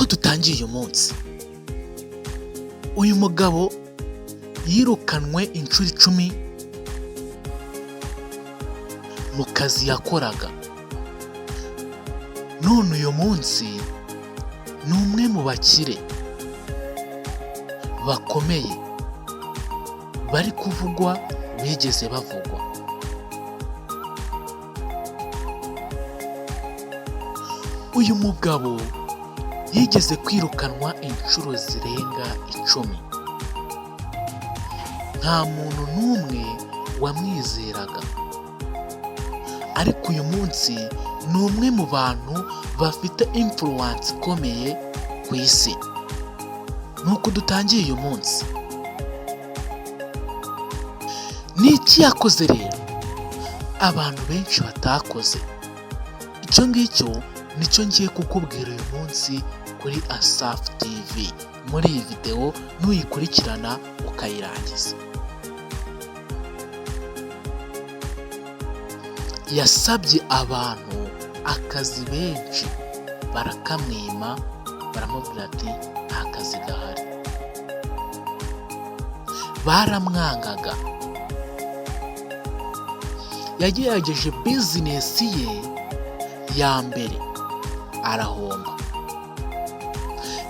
Dutangiye uyu munsi. Uyu mugabo yirukanwe inshuro 10 mu kazi yakoraga, none uyu munsi ni umwe mu bakire bakomeye bari kuvugwa, bigeze bavugwa. Uyu mugabo yigeze kwirukanwa inshuro zirenga 10, nta muntu n'umwe wamwizeraga, ariko uyu munsi ni umwe mu bantu bafite influence ikomeye ku isi. Nuko dutangiye uyu munsi. Ni iki yakoze rero abantu benshi batakoze? Icyo ngicyo nicyo ngiye kukubwira uyu munsi kuri Asafu TV muri iyi videwo, nuyikurikirana ukayirangiza. Yasabye abantu akazi benshi barakamwima, baramubwira ati nta kazi gahari. Baramwangaga. Yagerageje bizinesi ye ya mbere arahomba,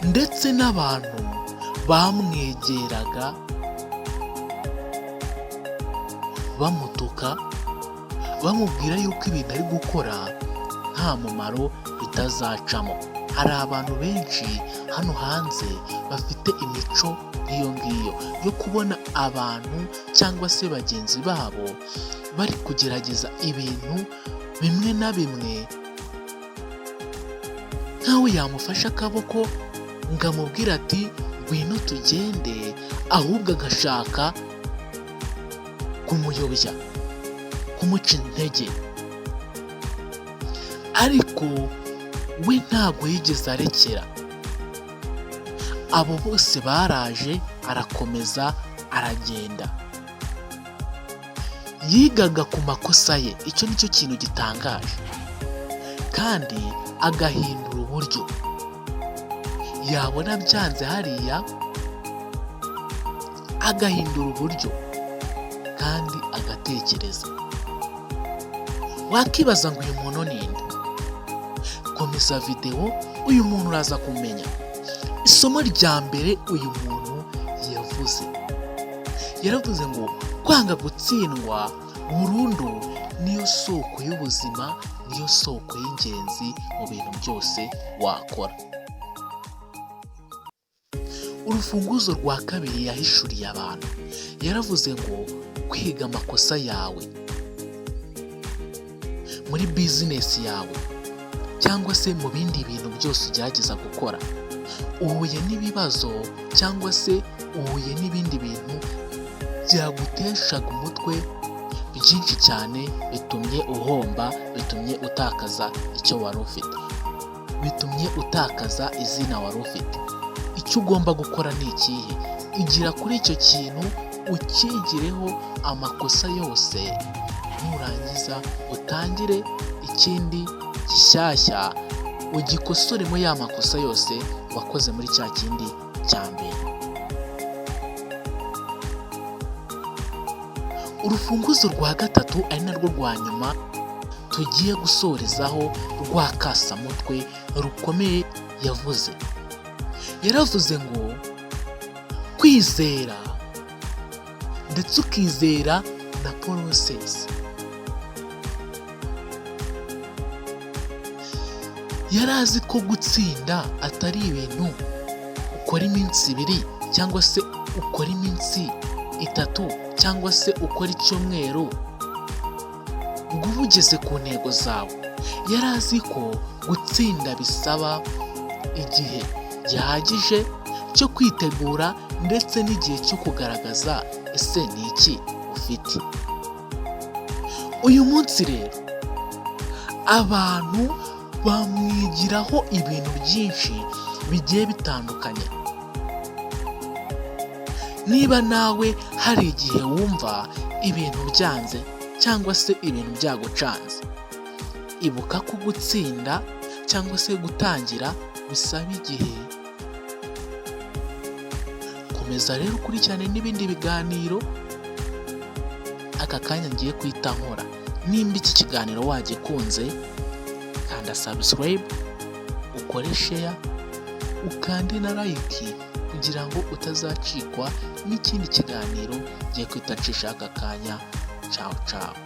ndetse n'abantu bamwegeraga bamutuka, bamubwira yuko ibintu ari gukora nta mumaro, bitazacamo. Hari abantu benshi hano hanze bafite imico nk'iyo ngiyo yo kubona abantu cyangwa se bagenzi babo bari kugerageza ibintu bimwe na bimwe, nkaho yamufashe akaboko ngo amubwire ati ngwino tugende, ahubwo agashaka kumuyobya, kumuca intege. Ariko we ntabwo yigeze arekera. Abo bose baraje, arakomeza aragenda. Yigaga ku makosa ye, icyo ni cyo kintu gitangaje, kandi agahindura uburyo. Yabona byanze hariya agahindura uburyo kandi agatekereza. Wakibaza ngo uyu muntu ni nde? Komeza videwo, uyu muntu uraza kumenya. Isomo rya mbere uyu muntu yavuze, yaravuze ngo kwanga gutsindwa burundu niyo soko y'ubuzima, niyo soko y'ingenzi mu bintu byose wakora. Urufunguzo rwa kabiri yahishuriye abantu, yaravuze ngo kwiga amakosa yawe muri bizinesi yawe cyangwa se mu bindi bintu byose ugerageza gukora, uhuye n'ibibazo cyangwa se uhuye n'ibindi bintu byaguteshaga umutwe byinshi cyane, bitumye uhomba, bitumye utakaza icyo wari ufite, bitumye utakaza izina wari ufite. Icyo ugomba gukora ni ikihe? Igira kuri icyo kintu, ukigireho amakosa yose, nurangiza utangire ikindi gishyashya, ugikosoremo ya makosa yose wakoze muri cya kindi cya mbere. Urufunguzo rwa gatatu, ari narwo rwa nyuma tugiye gusorezaho, rwa kasamutwe rukomeye yavuze, yaravuze ngo kwizera ndetse ukizera na process. Yari azi ko gutsinda atari ibintu ukora iminsi 2 cyangwa se ukora iminsi 3 cyangwa se ukora icyumweru ngo ube ugeze ku ntego zawe. Yari azi ko gutsinda bisaba igihe gihagije cyo kwitegura ndetse n'igihe cyo kugaragaza ese ni iki ufite. Uyu munsi rero abantu bamwigiraho ibintu byinshi bigiye bitandukanye. Niba nawe hari igihe wumva ibintu byanze cyangwa se ibintu byagucanze, ibuka ko gutsinda cyangwa se gutangira bisaba igihe. Komeza rero ukurikirane n'ibindi biganiro aka kanya ngiye guhita nkora. Nimba iki kiganiro wagikunze, kanda subscribe, ukore share, ukande na like kugira ngo utazacikwa n'ikindi kiganiro ngiye kwita ncisha aka kanya. Cawu cawu.